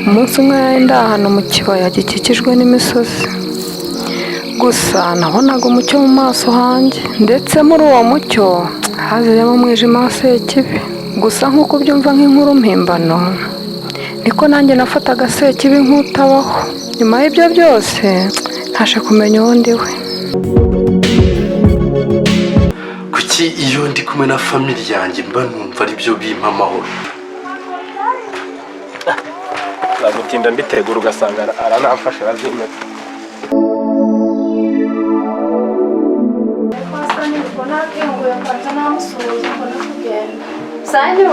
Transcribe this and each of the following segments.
Umunsi umwe nari ndi ahantu mu kibaya gikikijwe n'imisozi, gusa nabonaga umucyo mu maso hanjye, ndetse muri uwo mucyo haziremo umwijima wa Sekibi. Gusa nk'uko ubyumva nk'inkuru mpimbano, niko nanjye nafataga Sekibi nk'utabaho. Nyuma y'ibyo byose ntashe kumenya uwo ndi we. Kuki iyo ndi kumwe na family yanjye mba numva aribyo bimpa amahoro? Nagutinda mbitegura, ugasanga aranamfasha, arazinyata. Sanyu.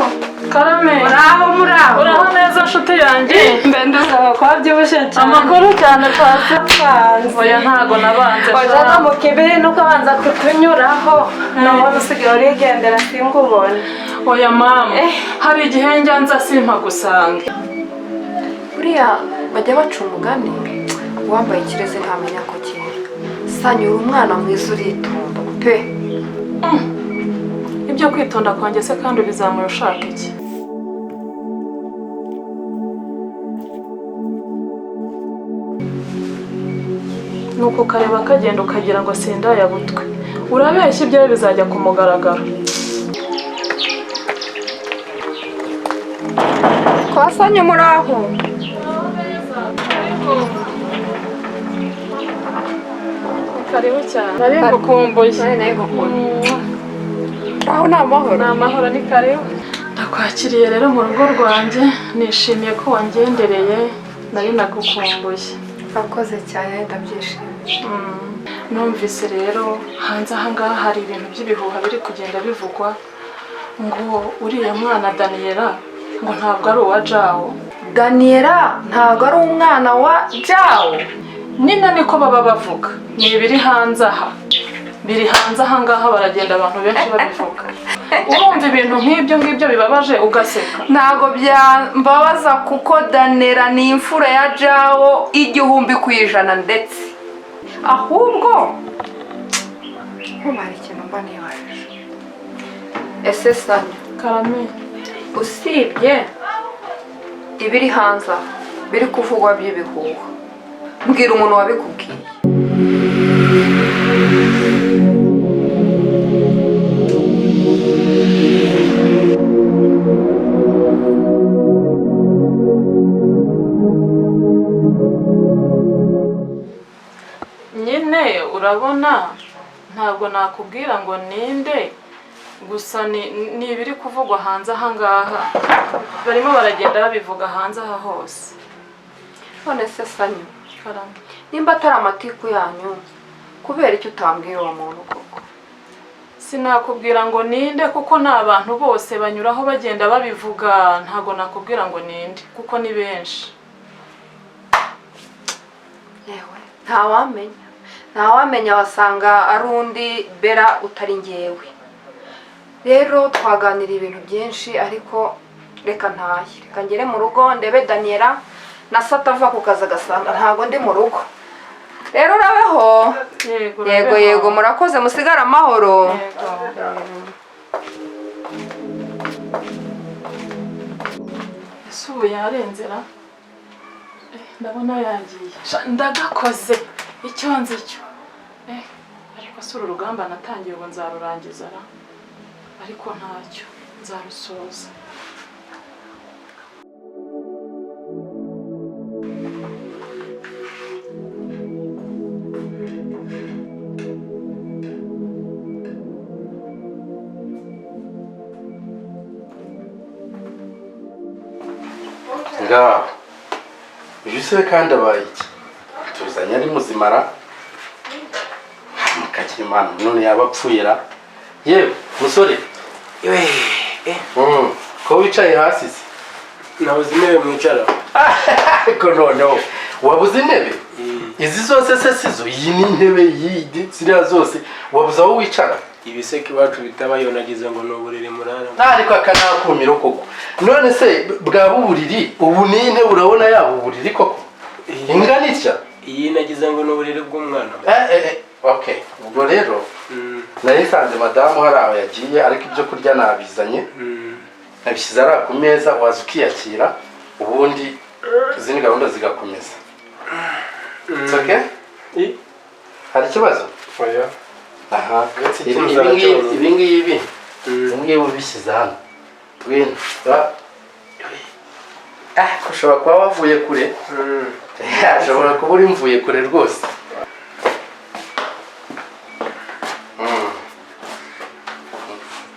Karame. Muraho, muraho. Uraho neza, nshuti yanjye. Mbe ndusaba ko wabyibushye cyane. Amakuru cyane, Pasi. Panze. Oya, ntago nabanze. Wajaga mu kibiri nuko abanza kutunyuraho, nubona usigaye urigendera singubone. Oya mama, hari igihe njya nza simpa gusanga. Buriya bajya baca umugani: uwambaye ikirezi ntamenya ko kera. Sanyu, uri umwana mwiza, uritonda pe. Ibyo kwitonda kwanjye se kandi ubizamura ushaka iki? Nuko ukareba kagenda ukagira ngo sindayabutwe. Urabeshya, ibyawe bizajya ku mugaragaro. Kwa Sanyu muraho? Karibu cyane, nari ngukumbuye. Aho ni amahoro? Ni amahoro, ni karibu. Ndakwakiriye rero mu rugo rwanjye, nishimiye ko wangendereye, nari nagukumbuye. Urakoze cyane, ndabyishimiye. Numvise rero hanze aha ngaha hari ibintu by'ibihuha biri kugenda bivugwa ngo uriya mwana Daniyela ngo ntabwo ari uwa Jawo. Daniyela ntabwo ari umwana wa Jawo? Nyine niko baba bavuga, ni ibiri hanze aha, biri hanze aha ngaha, baragenda abantu benshi babivuga. Urumva ibintu nk'ibyo ngibyo bibabaje ugaseka? Ntabwo byambabaza, kuko Daniyela ni imfura ya Jawo 1000% ndetse. Ahubwo nkumara ikintu mba nibajije, ese Sanyu, Karame. usibye ibiri hanze aha biri kuvugwa by'ibihuha, mbwira umuntu wabikubwiye. Nyine urabona ntabwo nakubwira ngo ninde, gusa ni ibiri kuvugwa hanze aha ngaha, barimo baragenda babivuga hanze aha hose. None se Sanyu, Karame. nimba atari amatiku yanyu, kubera icyo utambwira uwo muntu koko? Sinakubwira ngo ninde, kuko ni abantu bose banyuraho bagenda babivuga. Ntabwo nakubwira ngo ninde kuko ni benshi. Yewe, ntawamenya, ntawamenya, wasanga ari undi Bera utari ngewe. Rero twaganiriye ibintu byinshi, ariko reka ntahe, reka ngere mu rugo ndebe Daniyela na Sata ava ku kazi agasanga ntabwo ndi mu rugo. Rero urabeho. Yego. Yego. Urabeho. Yego, murakoze, musigare amahoro. Yego. Ese ubu yarenzera? Ndabona yagiye. Sha, ndagakoze icyo nzi cyo. Ariko si uru rugamba natangiye ubu nzarurangiza ra? Ariko ntacyo, nzarusoza. Ngaho uyu se kandi abaye iki? Tuzanye ari muzima ra? Mukakimana none yaba apfuye ra? Yewe musore! Ko wicaye hasi se? Nabuze intebe mwicara. Ariko noneho wabuze intebe? Izi zose se sizo? Iyi ni intebe, iyi, ziriya zose, wabuze aho wicara? Ibiseke iwacu bitabayo, nagize ngo ni uburiri murara. Ariko aka ni akumiro koko. None se bwaba uburiri? Ubu ni intebe, urabona yaba uburiri koko ingana itya? Iyi nagize ngo ni uburiri bw'umwana. Okay, ubwo rero nari nsanze madamu hari aho yagiye, ariko ibyo kurya nabizanye. Nabishyize ariya ku meza, waza ukiyakira, ubundi izindi gahunda zigakomeza. It's okay? Hari ikibazo? Oya. Aha. Uretse Ibi icy'inzara cyonyine. Ibi ngibi ubishyize hano. Ngwino. Ah, ushobora kuba wavuye kure. Ushobora kuba uri mvuye kure rwose.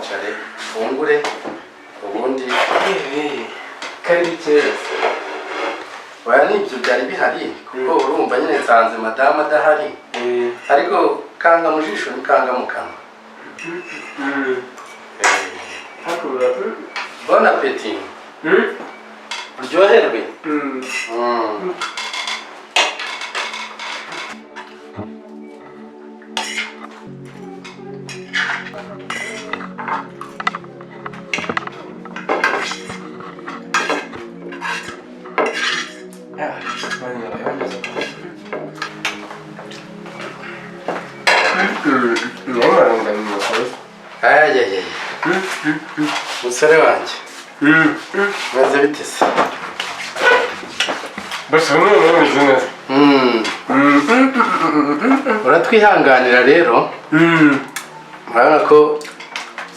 Care ufungure ubundi. Kari keza. Oya, nibyo byari bihari, kuko urumva nyine nsanze madamu adahari, ariko kanga mu jisho ni kanga mu kanwa. Hakurya. Bon appétit, uryoherwe. Ayayayay, musore wanjye, meze bite se? Bose bamwe bameze neza. Uratwihanganira rero, murabona ko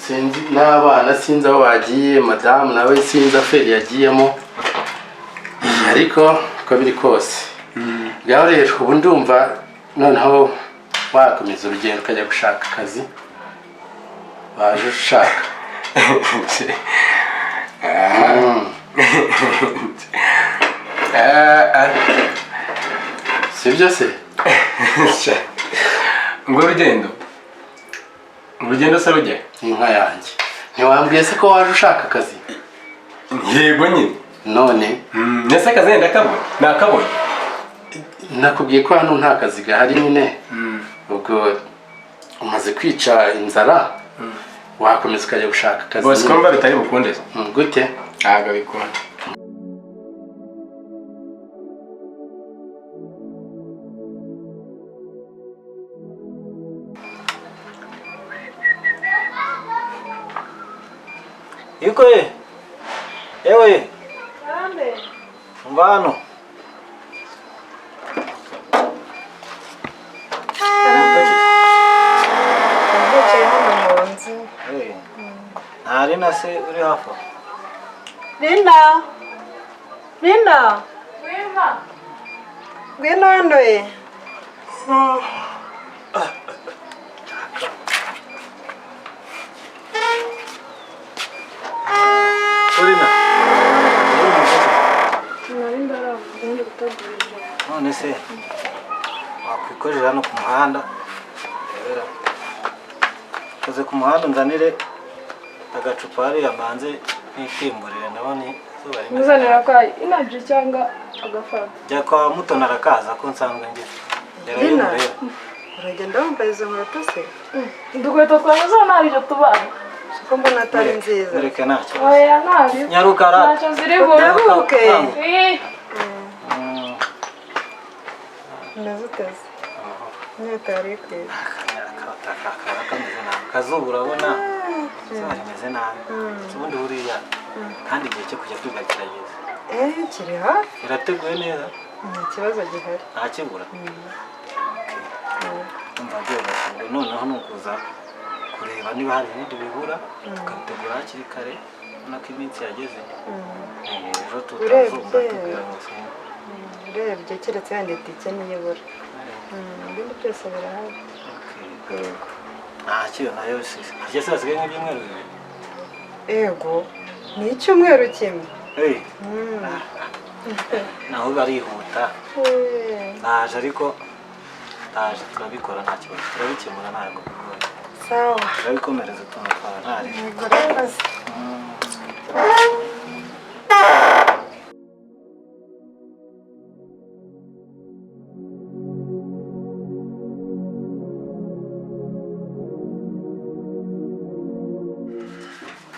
sinzi n'abana, sinzi aho bagiye, madamu nawe sinzi affaire yagiyemo, ariko uko biri kose ngaho rero ubu ndumva noneho wakomeza urugendo ukajya gushaka akazi waje ushaka. Sibyo se? Ngo urugendo, urugendo se rujya? Inka yanjye, ntiwambwiye se ko waje ushaka akazi? Yego nyine. None? Ese akazi wenda nakabonye, nakabonye. Nakubwiye ko hano nta kazi gahari nyine. Ubwo umaze kwica inzara, wakomeza ukajya gushaka akazi Bose nyine. ko bitari bukunde se? Gute? Ntabwo bikunda. Yuko ye? Yewe, umva hano. Yicaye hano mu nzu. Nta Rina se uri hafi aho? Rina, Rina, ngwino hano ye. Rina. None se wakwikorera hano ku muhanda? Rebera. Koze ku muhanda unzanire agacupa hariya mbanze nitimburire, ndabona izuba rimeze. Muzanira kwa inaji cyangwa agafanta? Jya kwa Mutoni, arakaza ko nsanzwe ngira. Gerayo Rina. umurebe. Uragenda wambaye izo nkweto se? Udukweto twawe zo ntabyo tubana. Siko mbona atari nziza. Mureke, nta kibazo. Oya, ntabyo. Nyaruka rata. Ntacyo ziri bube. Utebuke. Ih, Umeze uteze inyota yari ikwiye. Kaba kameze nabi, kazuba urabona izuba rimeze nabi. Ubundi buriya kandi igihe cyo kujya kwiga kirageze. Eh, kiri hafi. Birateguye neza? Nta kibazo gihari. Nta kibura. Umva byoroshye, ubwo noneho ni ukuza kureba niba hari ibindi bibura, tukabitegura hakiri kare, ubona ko iminsi yageze. Ejo tutazumva tubwira ngo Urebye keretse wenda itike niyibura, ibindi byose birahari. Yego. Nta kintu nayo harya se hasigaye nk'ibyumweru 2? Yego, ni icyumweru kimwe. Hey, naho barihuta. Naje ariko ndaje, turabikora, nta kibazo, turabikemura, ntabwo bigoye. Sawa. Turabikomereza utuntu twawe ntari. Yego rero.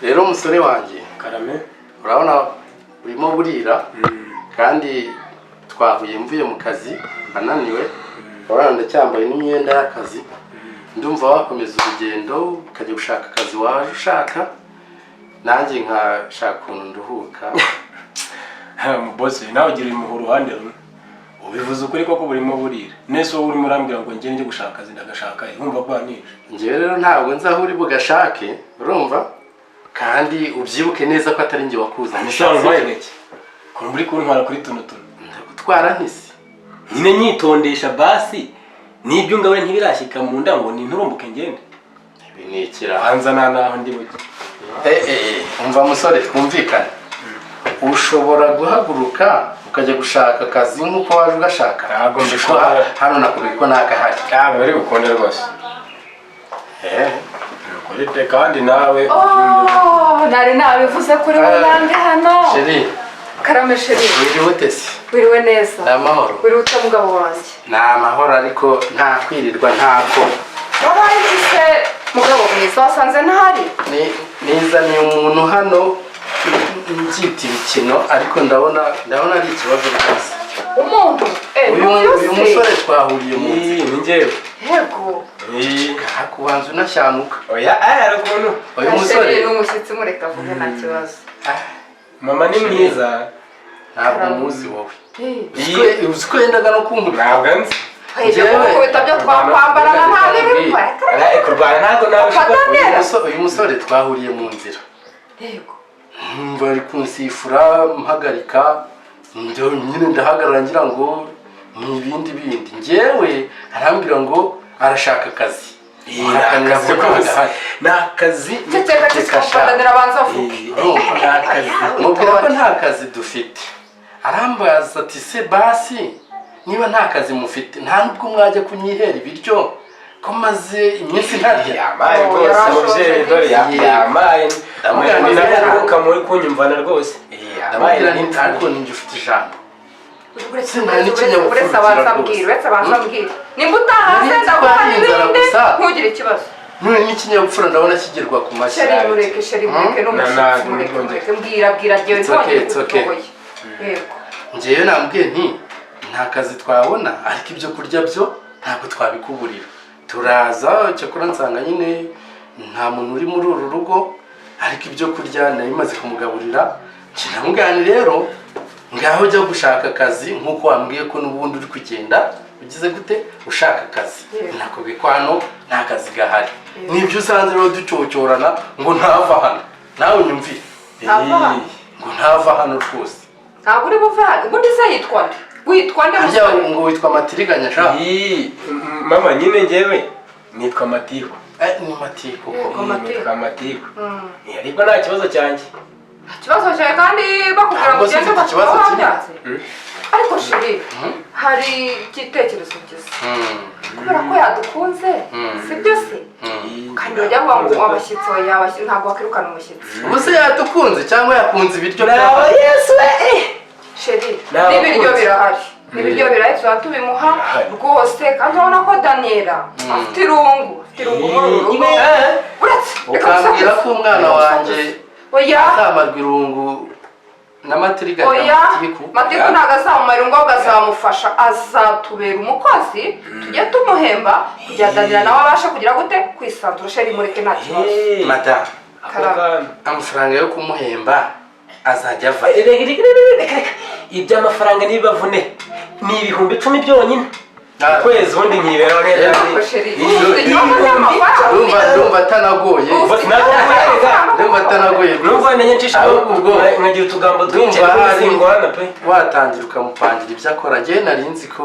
Rero umusore wanjye, Karame. urabona urimo burira, kandi twahuye mvuye mu kazi ananiwe, urabona ndacyambaye n'imyenda y'akazi. Ndumva wakomeza urugendo ukajya gushaka akazi waje ushaka. Nanjye nkashaka ukuntu nduhuka. Boss, nawe ugira impuhwe uruhande rumwe. Ubivuze ukuri koko, burimo burira. Nese wowe urimo urambwira ngo njye njye gushaka akazi, ndagashaka he? Wumva ko wanije? Njyewe rero ntabwo nzi aho uri bugashake, urumva? Kandi ubyibuke neza ko atari njye wakuzanye. Ushobora ntwaye gake ukuntu uri kuntwara kuri tuno tuno. Ndagutwara ntisi? Nyine nyitondesha basi, n'ibyo ngawe ntibirashyika mu nda ngo ninturumbuke ngende. Ibi ni ikiraha. Banza nta naho ndi bujye. Umva musore, twumvikane. Ushobora guhaguruka ukajya gushaka akazi nk'uko waje ugashaka. Ntabwo mbishobora. Hano nakubwiye ko ntakahari. Ntabwo bari bukunde rwose. Ukuri pe, kandi nawe. Oh, nari nabivuze kuri bubange hano. Chérie. Karame, chérie. Wiriwe ute se? Wiriwe neza. Ni amahoro? Wiriwe ute, mugabo wanjye? Ni amahoro, ariko nta kwirirwa ntako. Wabaye iki se, mugabo mwiza? Wasanze ntahari? Nizaniye umuntu hano mbyita ibikino, ariko ndabona ari ikibazo rwose. Umuntu? Uyu N'uyu uyu se? musore twahuriye mu nzira. Ni njyewe. Yego. Kubanza unashyanuka. Oya, aya hari ukuntu. Uyu musore Chérie ni umushyitsi, mureka avuge, nta kibazo. Mama ni mwiza. Ntabwo muzi wowe. Eh, Uzi ko yendaga no kunkubita? Ntabwo nzi. Ibyo gukubita byo twakwambarana nta n'ibikora. Kurwana ntabwo nawe ushobora. Uyu musore twahuriye mu nzira. Yego. Bari kunsifura mpagarika, nyine ndahagarara ngira ngo ni ibindi bindi. Njyewe arambwira ngo arashaka akazi. Ni akazi rwose, ni akazi. Ceceka, ceceka, mufatanira, abanza avuge. Ni akazi. Mubwira ko nta kazi dufite. Arambaza ati: "Se basi niba nta kazi mufite, nta nubwo mwajya kunyihera ibiryo, ko maze iminsi ntarya?" Yamaye rwose mubyeyi, dore yamaye. Ndamubwira ni nti nawe muri kunyumvana rwose. Ndamubwira nti: "Ariko ninjye ufite ijambo." Uretse Nta n'ikinyabupfura uretse abanza ugira ambwira rwose. Uretse abanza ambwira nimba utahaze, Nari nzi ko ndaguha ari inzara n'ibindi. gusa. Ntugire ikibazo. None n'ikinyabupfura ndabona kigerwa ku mashyi. Chérie, mureke. Chérie, mureke, ni umushyitsi. Mureke, mureke. Mbwira, bwira jyewe. It's okay, Ntongere it's okay. kukurogoya. Yego. Njyewe namubwiye nti: "Nta kazi twabona, ariko ibyo kurya byo ntabwo twabikuburira, turaza." Cyakora nsanga nyine nta muntu uri muri uru rugo, ariko ibyo kurya nari maze kumugaburira. Ndamubwira nti: "Rero ngaho jya gushaka akazi nk'uko wambwiye ko n'ubundi uri kugenda ugize gute, ushaka akazi." Nakubwiye ko hano nta kazi gahari. Nibyo usanze rero ducocyorana ngo ntava hano. Nawe unyumvire. Ntava hano? Ngo ntava hano rwose. Ntabwo uri buve hano. Ubundi se yitwa nde? Witwa nde, Harya musore? ngo witwa Matiriganya sha? Mama, nyine njyewe nitwa Matiku. Ni Matiku. Yego, Matiku. Nitwa Matiku. Ariko nta kibazo cyanjye. Ikibazo cyawe, kandi bakubwira ngo Ntabwo se ugende ufite ikibazo bakaba kimwe? babyanze. Ariko chérie, hari igitekerezo ngize. Kubera ko yadukunze, si byo se? Kandi bajya bavuga ngo abashyitsi, oya, abashyitsi ntabwo wakirukana umushyitsi. Ubu se yadukunze cyangwa yakunze ibiryo Naba by'abantu? Yesu we! Chérie, Nabakunze. n'ibiryo birahari, n'ibiryo birahari, tuba tubimuha Birahari. rwose. Kandi urabona ko Daniela afite irungu, afite irungu muri uru rugo. Uretse reka Ukambwira gusakuza. ko umwana wanjye Oya. azamarwa irungu na Matiriganya? Oya. Matiku. Matiku ntabwo azamumara irungu, ahubwo azamufasha, azatubera umukozi, tujye tumuhemba kugira Daniela nawe abashe kugira gute, kwisanzura. Chérie, mureke, nta kibazo. Madamu, Ako kantu. amafaranga yo kumuhemba azajya ava? Reka, reka, reka, reka. Iby'amafaranga ntibibavune, ni 10,000 byonyine ukwezi, ubundi nkiberaho neza. Ariko chérie, ufite ikibazo cy'amafaranga? Ndumva atanagoye. Ufite ikibazo cy'amafaranga? Ndumva atanagoye. Nubwo wenda nyicisha Ahubwo ubwo nkagira utugambo twinshi, ndumva ariko hari singorana pe. Watangira ukamupangira ibyo akora. Njyewe nari nzi ko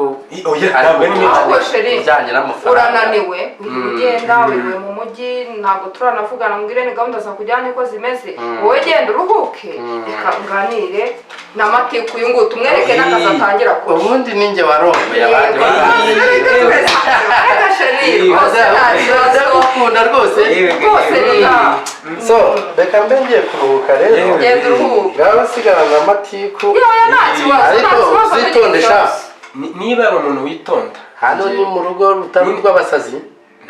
Oya, ari ntabwo ari gutwara Ahubwo chérie, ibijyanye n'amafaranga. urananiwe, wirirwa ugenda, wiriwe mu mujyi, ntabwo turanavugana. Mbwire ni gahunda zakujyanye uko zimeze. Wowe genda uruhuke, reka nganire na Matiku uyu nguyu, tumwereke n'akazi atangira kure. Ubundi ninjye warongoye abandi. Reka chérie, rwose nta kibazo. Ndagukunda rwose. Rwose reka. So reka mbe ngiye kuruhuka rero. Genda uruhuke. Ngaho sigarana na Matiku. Yewe, nta kibazo, nta Ariko kibazo. uzitonde sha. Niba ari umuntu witonda. Hano ni mu rugo rutari urw'abasazi.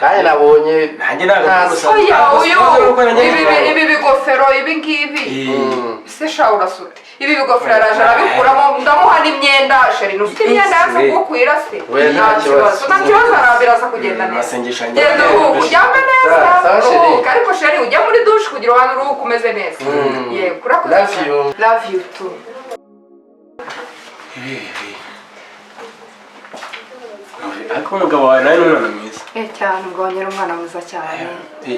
Kandi nabonye Nanjye ntabwo ntazi. gusa. Oya, Ntabwo uyu siporo gukora njye ibi ntabwo. ibi bigofero ibi ngibi. Se sha, urasute ibi bigofero, araje arabikuramo, ndamuha n'imyenda. Chéri, ntufite imyenda yaza kugukwira se? We, nta kibazo. Nta kibazo, arabiraza kugenda neza. Amasengesho yanjye. Genda uruhuke, uryame neza. Sawa, chéri. Uruhuke ariko chéri, ujya muri douche kugira ngo uruhuke umeze neza. Yego, urakoze Love cyane. you. Love you too. Ibi. Ariko umugabo wawe nawe ni umwana mwiza. Eh, cyane, ubwo ni umwana mwiza cyane.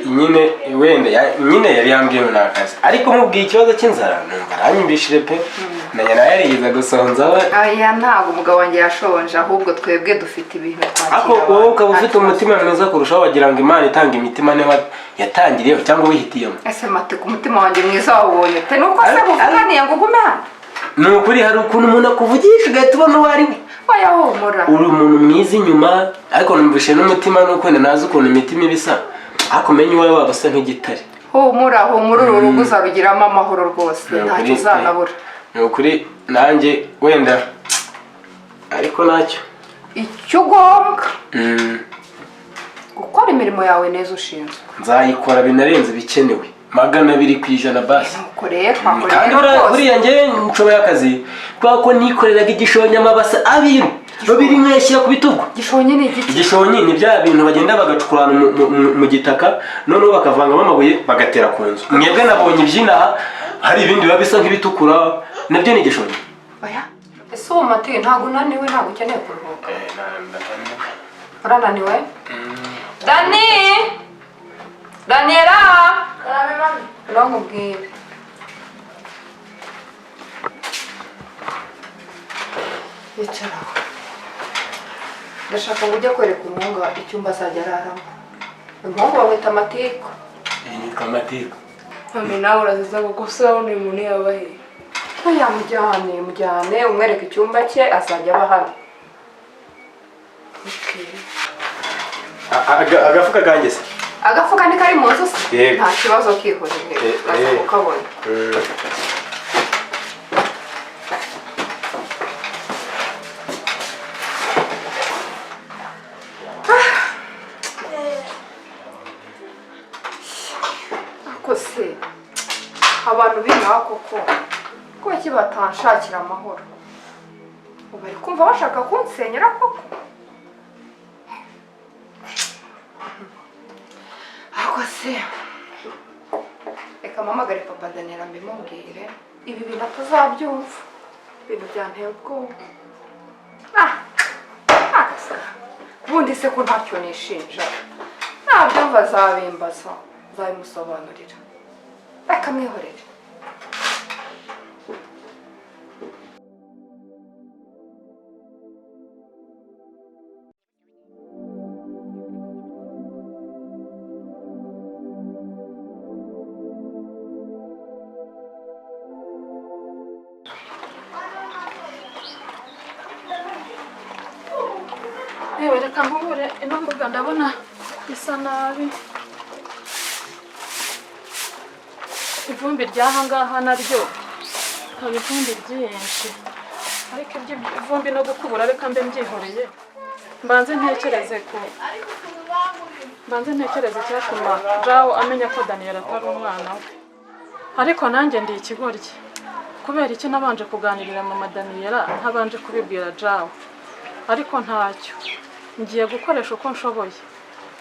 Nyine wenda nyine yari yambwiye ngo ni akazi, ariko mubwiye ikibazo cy'inzara numva aranyumvishije pe, menya nawe yarigeze gusonza we. Aya, ntabwo umugabo wanjye yashonje, ahubwo twebwe dufite ibintu twakira Ariko wowe ukaba abantu. ufite umutima mwiza kurushaho, wagira ngo Imana itanga imitima niba yatangiriyeho cyangwa wihitiyemo. Ese mate, ku mutima wanjye mwiza wawubonye ute? Nuko se buvuganiye ngo ugume hano? Ni ukuri, hari ukuntu umuntu akuvugisha ugahita ubona uwo ari we. Oya, humura. Uri umuntu mwiza inyuma, ariko numvishe n'umutima nuko wenda nazi ukuntu imitima iba isa, ariko umenye uwawe waba usa nk'igitare. Humura, humura, uru rugo uzarugiramo amahoro rwose. Ni Ntacyo ukuri, uzanabura. Ni ukuri, nanjye wenda, ariko ntacyo. Icyo ugomba gukora imirimo yawe neza ushinzwe. Nzayikora binarenze ibikenewe, 200% basi. Nuko rero twakora Kandi rero rwose. Buriya njye nshoboye akazi kubera ko nikoreraga igishonyi, amabase abiri babiri nkayashyira ku bitugu. Gishonyi ni igiki? Igishonyi ni bya bintu bagenda bagacukura ahantu mu gitaka, noneho bakavangamo amabuye bagatera ku nzu. Mwebwe nabonye iby'inaha, hari ibindi biba bisa nk'ibitukura, nabyo ni igishonyi. Oya, ese ubu mati ntabwo unaniwe? Ntabwo ukeneye kuruhuka? Urananiwe? Dani, Daniela, nkubwire. Yicara aho. Ndashaka ngo ujye kwereka umuhungu wawe icyumba azajya araramo. Umuhungu bamwita Amatiku. Iyi nitwa Amatiku. Mami, nawe uraziza kuko urabona uyu muntu yaba he? Oya, mujyane, mujyane umwereke icyumba cye, azajya aba hano. Agafuka kanjye se? Agafuka ni kari mu nzu se? Yego. Nta kibazo, kihorere. Uraza kukabona. Ariko se abantu b'inaha koko kuki batanshakira amahoro? Ubu bari kumva bashaka kunsenyera koko. Ariko se reka mpamagare papa Daniela mbimubwire, ibi bintu atazabyumva. Ibintu byanteye ubwoba. Ah, agasa ubundi se ko ntacyo nishinja? Nabyumva azabimbaza, nzabimusobanurira. Reka mwihorere. Yewe, reka nkubure ino mbuga, ndabona isa nabi. Ivumbi ry'aha ngaha naryo haba ivumbi ryinshi, ariko iby'ivumbi no gukubura reka mbe mbyihoreye, mbanze ntekereze icyatuma Jawo amenya ko Daniyeli atari umwana we. Ariko nanjye ndi ikigoryi. Kubera iki nabanje kuganirira mama Daniyela ntabanje kubibwira Jawo? Ariko ntacyo, ngiye gukoresha uko nshoboye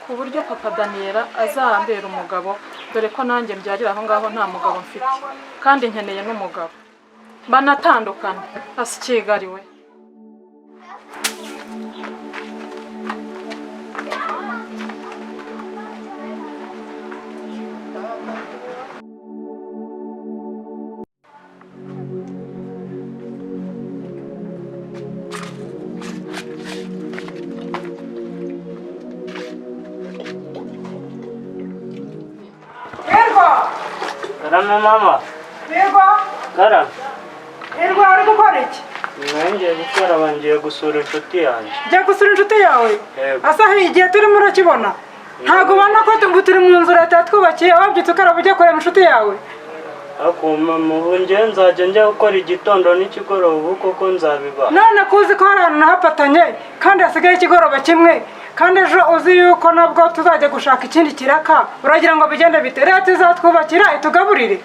ku buryo papa Daniyela azambera umugabo, dore ko nanjye mbyarira aho ngaho nta mugabo mfite kandi nkeneye n'umugabo. Banatandukana asikigariwe. Hirwa! Karame mama. Hirwa! Karame. Hirwa, uri gukora iki? Ngiye gukaraba, ngiye gusura inshuti yanjye. Jya gusura inshuti yawe? Yego. Asa igihe turimo urakibona? Ntabwo ubona ko turi mu nzu leta yatwubakiye, wabyutse ukaraba ujya kureba inshuti yawe? Ariko mama, ubu njye nzajya njya gukora igitondo n'ikigoroba, ubu koko nzabibaha? None kuzi ko hari ahantu nahafatanye kandi hasigaye ikigoroba kimwe, kandi ejo uzi yuko nabwo tuzajya gushaka ikindi kiraka, uragira ngo bigende bite? Leta izatwubakira itugaburire?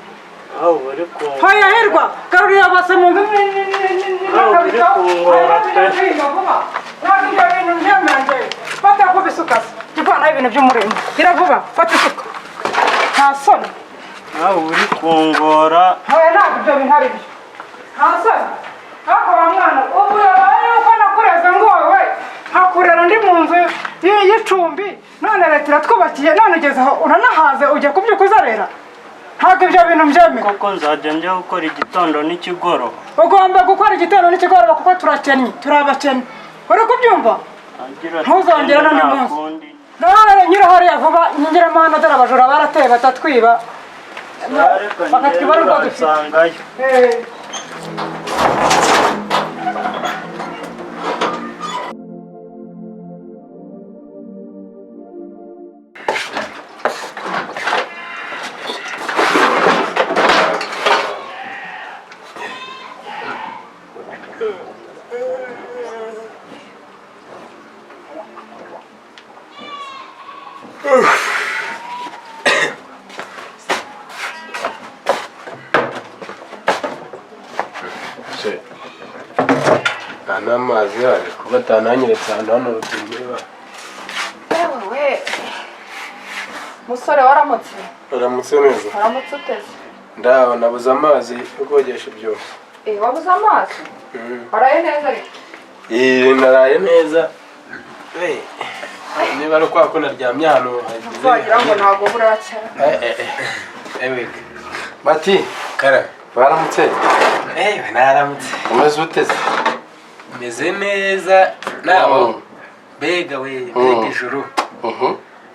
Aho uri kungora. Hoya Hirwa, garurira base mu nzu. Aho uri kungora pe. Ntabwo ibyo bintu byemerange. Fata vuba isuka se, jya uvanaho ibintu by'umurimo. Gira vuba, fata isuka, nta soni. Aho uri kungora. Hoya, ntabwo ibyo bintu ari byo, nta soni. Ariko wa mwana, ubu yabaye yuko nakureze ngo wowe nkakurera ndi mu nzu y'icumbi, none leta iratwubakiye, none ugeze aho uranahaze, ujya kubyuka uzarera. Ntabwo ibyo bintu mbyemera. Koko nzajya njya gukora igitondo n'ikigoroba? Ugomba gukora igitondo n'ikigoroba kuko turakennye, turi abakene, uri kubyumva? Agira ati, Ntuzongere n'undi "Nta munsi." kundi. Rero nyura hariya vuba, nyingiremo hano, dore abajura barateye, batatwiba Ariko bakatwiba njyewe n'urwo dufite. uransangayo. Se, nta n'amazi yaje kuba atananyeretse ahantu hano robine iba. Yewe we, musore, waramutse? Uramutse neza. Waramutse uteze? Ndaho, nabuze amazi yo kogesha ibyombo. Eh, wabuze amazi? Waraye neza ariko? Eh, naraye neza. Eh, niba ari ukwa ko naryamye ahantu hagize. Wagira ngo ntabwo buracya. Eh, eh, eh. Ewe. Mati. Kara. Baramutse. Eh, naramutse. Umeze ute se? Meze neza nabo. Mbega we, mbega ijuru.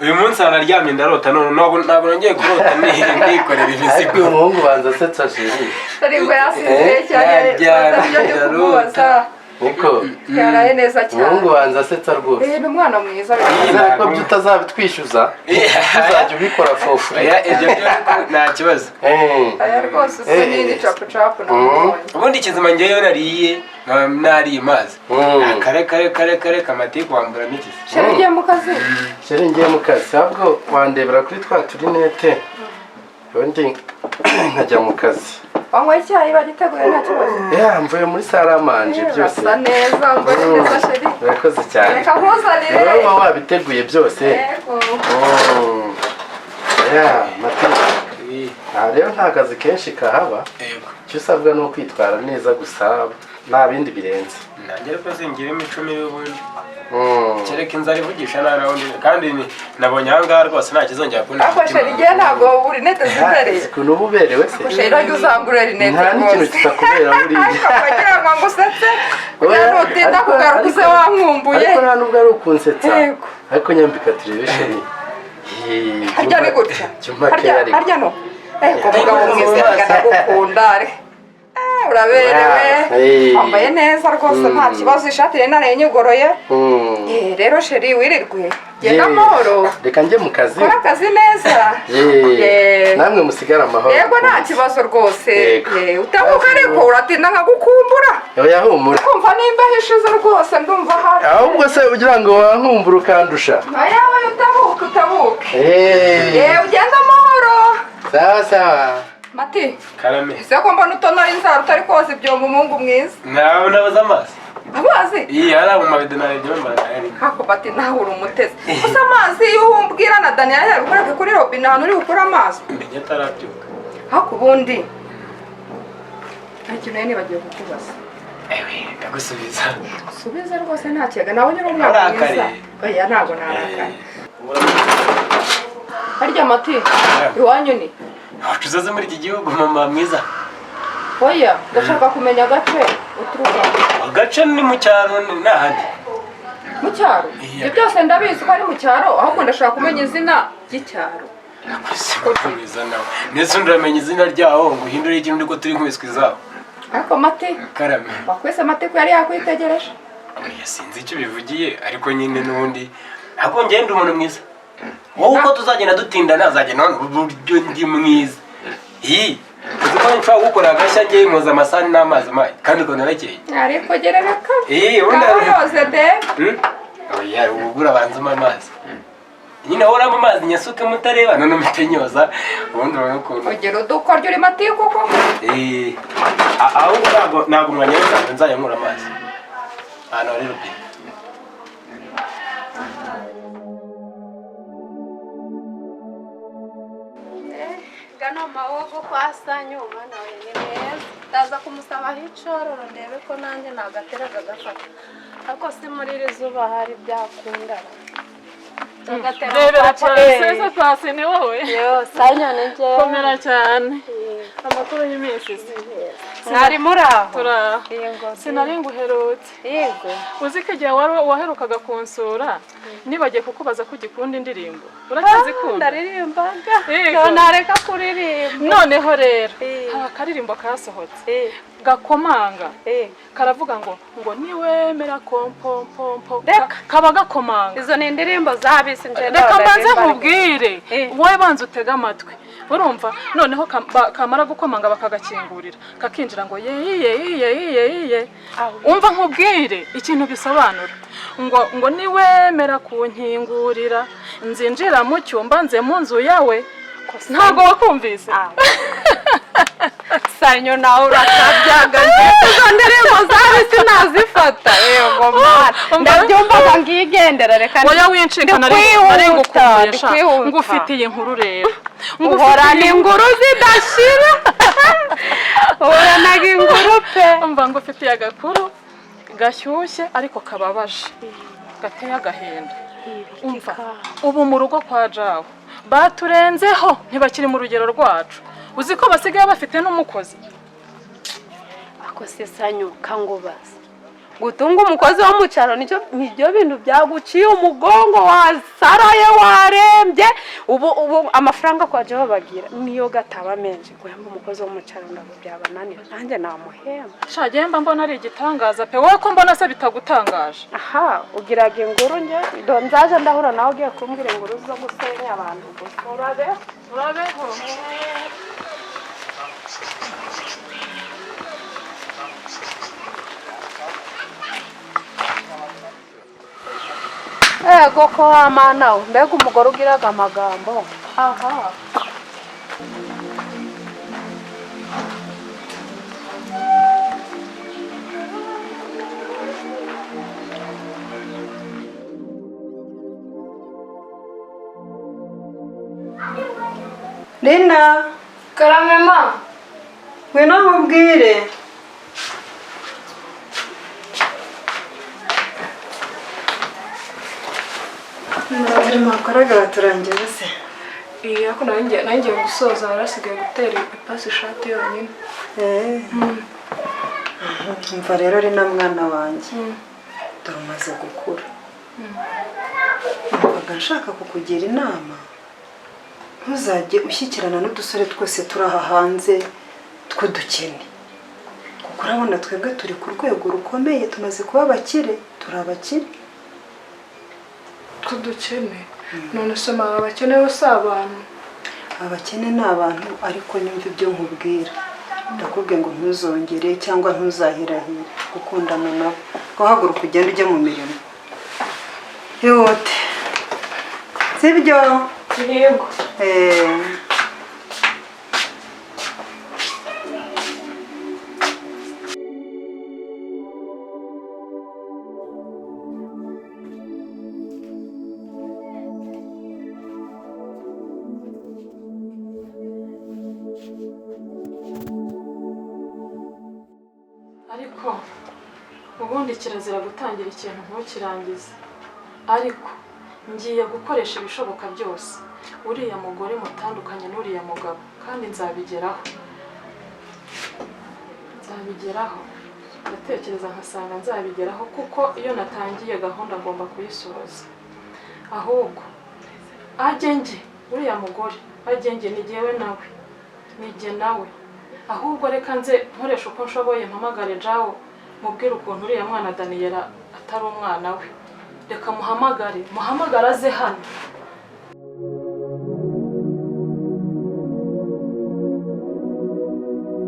Uyu munsi naryamye ndarota, none ntabwo nongeye kurota nikorera Ariko imizigo. uyu muhungu banza asetsa, chéri. Dore ngo yasinziriye cyane. Yaryamye, Ibyo ndi kumubaza. Niko. Yaraye neza cyane. Umuhungu banza asetsa rwose. Eh, ni umwana mwiza. Nizere ko byo utazabitwishyuza, uzajya ubikora for free. Oya, ibyo byo nta kibazo. Aya rwose usa n'indi capu capu namubonye. Ubundi ikizima ngewe nariye, nkaba nariye mazi. Kare kare kare kare kamatiku wambura n'ikizi. Chéri, ugiye mu kazi? Chéri, ngiye mu kazi. Ahubwo wandebera kuri twa turinete, ubundi nkajya mu kazi. Wanyweye icyayi? Bagiteguye, nta kibazo. Ya, mvuye muri salle à manger byose. Urasa neza, wambaye neza, chéri. Urakoze cyane. Reka nkuzanire. Wowe uba wabiteguye byose. Yego. Ya, Mati, aha rero nta kazi kenshi kahaba. Icyo usabwa ni ukwitwara neza gusa, nta bindi birenze. Nanjye ariko singira imico mibi ubundi. Kereka inzara ivugisha nabi naho kandi nabonye aha ngaha rwose nta kizongera kubona. Ariko chéri, igihe ntabwo rinete zibereye. Ukuntu uba uberewe se. Ariko chéri, urajya uzangurira rinete Nta n'ikintu rwose. kitakubera buriya. Ariko wagira ngo ngusetse Oya, kugira nutinda kugaruka uze wankumbuye. Ariko nta nubwo ari ukunsetsa. Yego. Ariko nyambika turebe, chéri. Harya ni gutya? Cyuma Harya ke ariko. harya no ego, mugabo mwiza, reka ndagukunda. Eh, uraberewe. Hey. Wambaye neza rwose, nta kibazo, ishati rero naraye nyigoroye. Eh, rero chéri, wirirwe, genda amahoro. Reka njye mu kazi. Kora akazi neza. Yeee. Eh. Namwe musigare amahoro. Yego, nta kibazo rwose. Yego. Eh, utabuka ariko uratinda nkagukumbura. Oya, humura. Kumva nimba ishize rwose, ndumva hafi. Ahubwo se ugira ngo wankumbura ukandusha? Oya we, utabuke, utabuke. Eh. Eh, ugenda amahoro. Sawa sawa. Mati. Karame. Ese ko mbona utonora inzara, utari koza ibyombo, umuhungu mwiza? Nawe nabuze amazi. Amazi? Iyi hari mu mabido narebye mbona ari. Ako bati, nawe uri umutezi gusa. Amazi iyo umbwira na Daniel yabikoraga kuri robine, ahantu uri bukure amazi. Menya atarabyuka. Ariko ubundi nta kintu nari nibagiwe kukubaza. Ewe, ndagusubiza. Subiza rwose, nta kiyaga nawe nyiri umwana mwiza. Urakariye? Oya, ntabwo narakaye. Harya Mati, iwanyu ni Wacu uzaze muri iki gihugu, mama mwiza. Oya, ndashaka kumenya agace uturukamo. Agace ni mu cyaro, ni n'ahandi. Mu cyaro? Ibyo byose ndabizi ko ari mu cyaro, ahubwo ndashaka kumenya izina ry'icyaro. Mwiza nawe. Ndetse undi uramenya izina ryaho ngo uhindure ikintu ko turi nkubiswi zaho. Ariko Mati, Karame. wakwese Mati ko yari yakwitegereje. Oya, sinzi icyo bivugiye, ariko nyine n'ubundi ntabwo ngenda umuntu mwiza. Wowe uko tuzagenda dutinda ntazagenda uburyo ndi mwiza. Iyi. Uzi ko nshobora gukora agashya ngiye nkoza amasahani n'amazi mayi kandi ukabona arakeye. Ariko gerereka. Eh, ubundi Ngaho yoze de. Oya, ubugura banzuma amazi. Nyine ahora amazi nyasuke mutareba none mpite nyoza ubundi urabona ukuntu. Ugira udukoryo uri matiku koko. Eh, ahubwo ntabwo umwanya wose nzajya nkura amazi. Ahantu hari robine. Gano maboko kwa Sanyu umwana we ni meza, ndaza kumusabaho icororo ndebe ko nanjye nagateraga gafata, ariko si muri iri zuba hari byakundana. Rebera princesse Pasi, ni wowe? Yo Sanyu, ni njyewe. Komera cyane, amakuru y'iminsi se? Mwari muri aho? Turaho. Yego. Sinari nguherutse. Yego. Uzi ko igihe wari waherukaga kunsura nibagiye kukubaza ko ugikunda indirimbo, uracyazikunda? Ndaririmbaga. Yego. Nareka kuririmba? Noneho rero Eh. hari akaririmbo kasohotse Eh, gakomanga, eh. karavuga ngo niwemera kompompompo. Reka. Kaba gakomanga. Izo ni indirimbo z'abisi nje. Reka mbanze nkubwire. Eh. Wowe banza utege amatwi, urumva? Noneho kamara gukomanga bakagakingurira kakinjira ngo ye ye ye ye ye. Umva nkubwire ikintu bisobanura, ngo niwemera kunkingurira nzinjira mu cyumba nze mu nzu yawe. Ntabwo wakumvise? Sanyu, nawe urakabyaga, izo ndirimbo z'abisi nazifata? Yego mwana, ndabyumvaga ngigendera, reka. Oya, wincika, nari Ndikwihuta, ngukumbuye sha. ndikwihuta. Ngufitiye inkuru rero. Uhorana inkuru zidashira, uhoranaga inkuru pe. Umva, ngufitiye agakuru gashyushye ariko kababaje, gateye agahinda. Umva, ubu mu rugo kwa Jawo baturenzeho, ntibakiri mu rugero rwacu. Uzi ko basigaye bafite n'umukozi? Ako se Sanyu, kangubaza, gutunga umukozi wo mu cyaro nicyo nibyo bintu byaguciye umugongo, wasaraye, warembye? Ubu amafaranga kwa Jawo bagira niyo gataba menshi, guhemba umukozi wo mu cyaro ntabwo byabananira, nanjye namuhemba. Sha, mba mbona ari igitangaza pe. Wowe ko mbona se bitagutangaje? Aha ugiraga inkuru, nge do nzaje ndahura nawe ugiye kumbwira inkuru zo gusenya abantu gusa. Urabeho. Urabeho. Ego ko wa mana we, mbega umugore ugiraga amagambo aha! Lina! Karame ma. Ngwino nkubwire. Umurimo wakoraga waturangiza se? Iya, ariko nari ngiye gusoza, harasigaye gutera ipasi ishati yonyine. Umva rero Lina mwana wanjye, dore umaze gukura. Numvaga nshaka kukugira inama, ntuzajye ushyikirana n'udusore twose turi aha hanze tw'udukene, kuko urabona twebwe turi ku rwego rukomeye, tumaze kuba abakire, turi abakire. Tw'udukene? None se mama, abakene bo si abantu? Abakene ni abantu, ariko nyumva ibyo nkubwira. Ndakubwiye ngo ntuzongere cyangwa ntuzahirahire gukundana nabo. Ngo haguruka ugende ujye mu mirimo, ihute, sibyo? Yego. Eh. Ariko ubundi kirazira gutangira ikintu ntukirangize, ariko ngiye gukoresha ibishoboka byose uriya mugore mutandukanye n'uriya mugabo, kandi nzabigeraho, nzabigeraho. Ndatekereza nkasanga nzabigeraho, kuko iyo natangiye gahunda ngomba kuyisoza. Ahubwo ajye njye uriya mugore ajye njye, ni jyewe nawe, ni jye nawe. Ahubwo reka nze nkoresha uko nshoboye mpamagare Jawo, mubwire ukuntu uriya mwana Daniyela atari umwana we. Reka muhamagare, muhamagare aze hano.